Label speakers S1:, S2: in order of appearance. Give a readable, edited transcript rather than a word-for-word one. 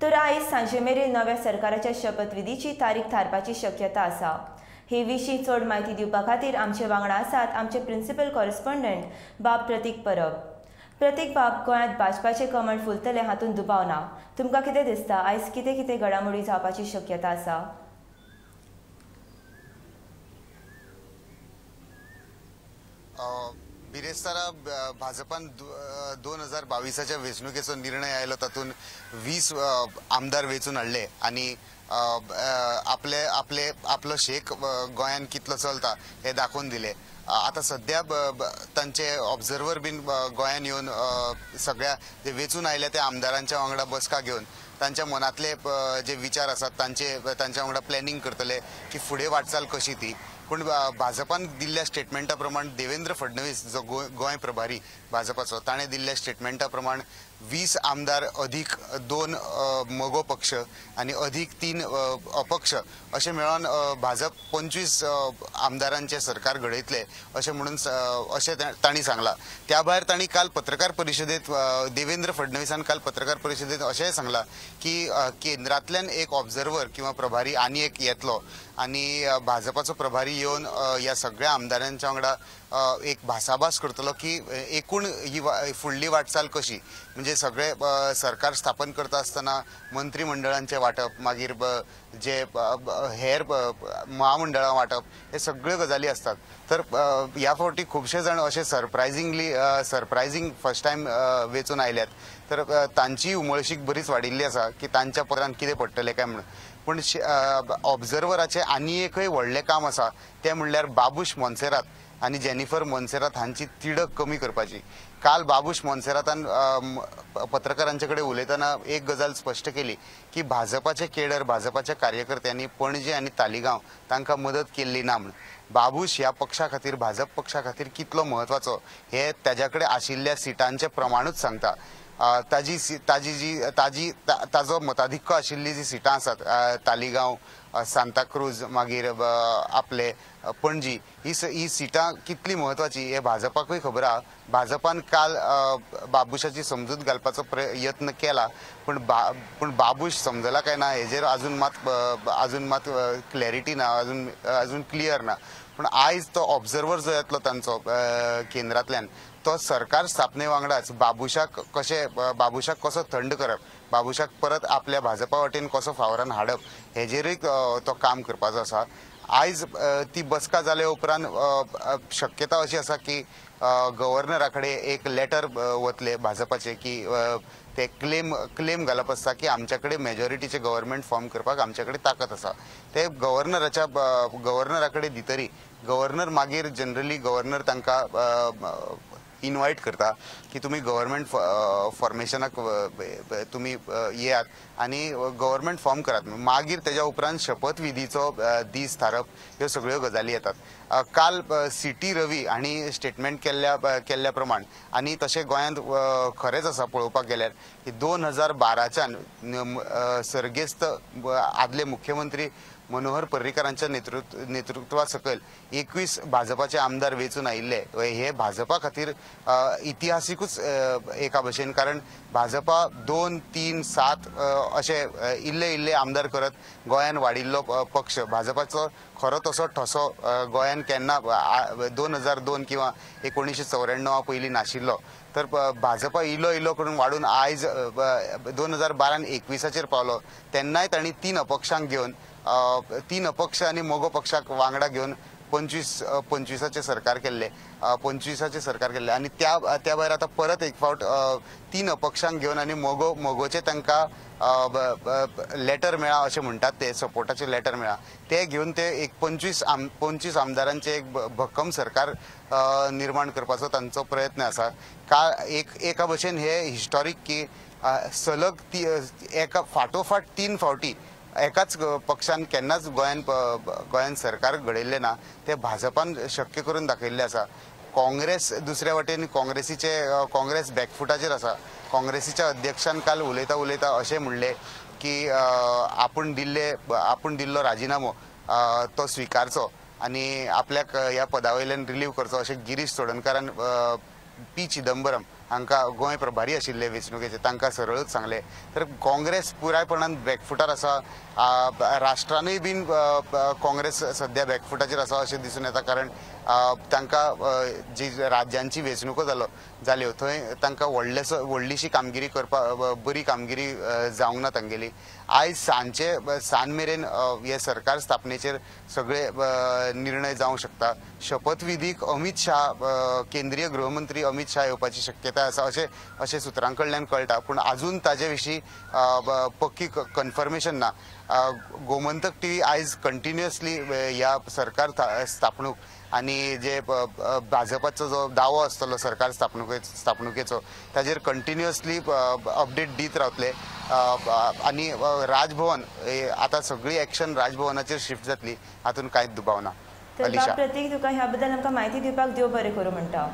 S1: तर आयज सांजे मेरेन नव्या सरकाराच्या शपथविधीची तारीख थारपाची शक्यता आसा। हे विशीं चड म्हायती दिवपा खातीर आमचे वांगडा आसात आमचे प्रिन्सिपल कॉरेस्पॉन्डंट बाब प्रतीक परब। प्रतीक बाब, गोंयांत भाजपाचे कमळ फुलतले हातूंत दुबाव ना। तुमकां कितें दिसता, आयज कितें कितें घडामोडी जावपाची शक्यता आसा?
S2: बिरेस्तारा भाजपान 2022 वेंचणुकेचो निर्णय आयलो, तातूंत 20 आमदार वेंचून हाडले आनी आपले आपले आपलो शेक गोंयांत कितलो चलता हे दाखोवन दिले। आतां सद्या तांचे ऑब्जर्वर बीन गोंयांत येवन सगळ्या जे वेंचून आयले त्या आमदारांच्या वांगडा बसका घेवन तांच्या मनांतले जे विचार आसात तांचे तांच्या वांगडा प्लॅनिंग करतले की फुडें वाटचाल कशी ती। पूण भाजपान दिल्ल्या स्टेटमेंटा प्रमाण देवेंद्र फडणवीस जो गोंय प्रभारी भाजपाचो, ताणें दिल्ल्या स्टेटमेंटा प्रमाण 20 आमदार अधिक 2 मगो पक्ष आनी अधिक 3 अपक्ष अशें मेळोन भाजप 25 आमदारांचें सरकार घडयतले अशें म्हणून अशें तांणी सांगलां। त्या भायर तांणी काल पत्रकार परिशदेंत देवेंद्र फडणवीसान काल पत्रकार परिशदेंत अशेंय सांगलां की केंद्रांतल्यान एक ऑब्जर्वर किंवा प्रभारी आनी एक येतलो आनी भाजपाचो प्रभारी येवन ह्या सगळ्या आमदारांच्या वांगडा एक भासाभास करतलो की एकूण ही फुडली वाटचाल कशी, म्हणजे सगळे सरकार स्थापन करता आसतना मंत्रिमंडळांचें वांटप, मागीर जे हेर महामंडळां वांटप, हे सगळ्यो गजाली आसतात। तर ह्या फावटी खुबशे जाण अशे सरप्रायझींग फर्स्ट टायम वेंचून आयल्यात, तर तांची उमळशीक बरीच वाडिल्ली आसा की तांच्या पदरान कितें पडटलें काय म्हणून। पूण ऑब्जर्वराचें आनी एकय व्हडलें काम आसा तें म्हणल्यार बाबूश मोन्सेरात आनी जेनिफर मोन्सेरात हांची तिडक कमी करपाची। काल बाबूश मोन्सेरातान पत्रकारांचे कडेन उलयतना एक गजाल स्पश्ट केली की भाजपाचे केडर, भाजपाच्या कार्यकर्त्यांनी पणजे आनी तालिगांव तांकां मदत केल्ली ना म्हूण। बाबूश ह्या पक्षा खातीर, भाजप पक्षा खातीर कितलो म्हत्वाचो हे ताज्या कडेन आशिल्ल्या सिटांचे प्रमाणूच सांगता। ताजी ताजी जी ताजी ताजो मताधिक्य आशिल्ली जी सिटां आसात, तालिगांव, सांताक्रूज, मागीर आपले पणजी, ही सिटां कितली म्हत्वाची हे भाजपाकूय खबर आहा। भाजपान काल बाबूशाची समजूत घालपाचो यत्न केला, पूण बाबूश समजला काय ना हेजेर अजून मात क्लॅरिटी ना, अजून क्लियर ना। पूण आयज तो ऑब्जर्वर जो येतलो तांचो केंद्रांतल्यान, तो सरकार स्थापने वांगडाच बाबूशाक बाबूशाक कसो थंड करप, बाबूशाक परत आपल्या भाजपा वटेन कसो फावरान हाडप हेजेरूय तो काम करपाचो आसा। आयज ती बसका जाले उपरांत शक्यता अशी आसा की गव्हर्नरा कडेन एक लेटर वतले भाजपाचे की ते क्लेम घालप आसता की आमच्या कडेन मेजॉरिटीचे गव्हर्मेंट फॉर्म करपाक आमच्या कडेन ताकद आसा। ते गव्हर्नरा कडेन दितरी गव्हर्नर मागीर जनरली गव्हर्नर तांकां इनवायट करता की तुमी गव्हर्मेंट फॉर्मेशनाक तुमी येयात आनी गव्हर्मेंट फॉर्म करात। मागीर तेज्या उपरांत शपथविधीचो दीस थारप, ह्यो सगळ्यो गजाली येतात। काल सी.टी. रवी हांणी स्टेटमेंट केल्ल्या प्रमाण आनी तशें गोंयांत खरेंच आसा पळोवपाक गेल्यार की 2012च्यान सर्गेस्त आदले मुख्यमंत्री मनोहर पर्रीकरांच्या नेतृत्वा सकयल 21 भाजपाचे आमदार वेंचून आयिल्ले। हे भाजपा खातीर इतिहासिकूच एका भशेन, कारण भाजपा 2, 3, 7 अशे इल्ले इल्ले आमदार करत गोंयान वाडिल्लो पक्ष। भाजपाचो खरो तसो ठसो गोंयान केन्ना 2002 किंवा 1994 पयलीं नाशिल्लो। तर भाजपा इलो इलो करून वाडून आयज 2012 21चेर पावलो, तेन्नाय तांणी 3 अपक्षांक घेवन, 3 अपक्ष आनी मगो पक्षाक वांगडा घेवन 25चें सरकार केल्लें, 25चें सरकार केल्लें। आनी त्या भायर आतां परत एक फावट 3 अपक्षांक घेवन आनी मगोचें तांकां लेटर मेळ्ळां अशें म्हणटात, ते सपोर्टाचें लेटर मेळ्ळां, ते घेवन ते एक 25 आमदारांचें एक भक्कम सरकार निर्माण करपाचो तांचो प्रयत्न आसा। एका भशेन हे हिस्टॉरीक की सलग एका फाटोफाट 3 फावटी एकाच पक्षान केन्नाच गोंयान सरकार घडयल्लें ना, तें भाजपान शक्य करून दाखयल्लें आसा। काँग्रेस दुसऱ्या वटेन काँग्रेस बॅकफुटाचेर आसा। काँग्रेसीच्या अध्यक्षान काल उलयता उलयता अशें म्हणलें की आपूण दिल्लो राजिनामो तो स्विकारचो आनी आपल्याक ह्या पदा वयल्यान रिलीव करचो अशें गिरीश चोडणकारान पी चिदंबरम हांकां गोंय प्रभारी आशिल्ले वेंचणुकेचे तांकां सरळूच सांगलें. तर काँग्रेस पुरायपणान बॅकफुटार आसा. राष्ट्रानूय बीन काँग्रेस सद्या बॅकफुटाचेर आसा अशें दिसून येता, कारण तांकां जी राज्यांची वेंचणुको जाल्यो थंय तांकां व्हडलीशी कामगिरी करपाक बरी कामगिरी जावंक ना तांगेली. आयज सांज मेरेन हे सरकार स्थापनेचेर सगळे निर्णय जावंक शकता. शपथविधीक अमित शाह, केंद्रीय गृहमंत्री अमित शाह येवपाची शक्यता आसा अशें सुत्रां कडल्यान कळटा, पूण अजून ताजे विशीं पक्की कन्फर्मेशन ना. गोमंतक टीव्ही आयज कंटिन्युअसली ह्या सरकार स्थापणूक आनी जे भाजपाचो जो दावो आसतलो सरकार स्थापणुकेचो ताजेर कंटिन्युअसली अपडेट दीत रावतले. आनी राजभवन आतां सगळी एक्शन राजभवनाचेर शिफ्ट जातली हातूंत कांयच दुबाव ना.
S1: तर प्रतीक, तुका ह्या बद्दल आमकां म्हायती दिवपाक देव बरें करूं म्हणटा.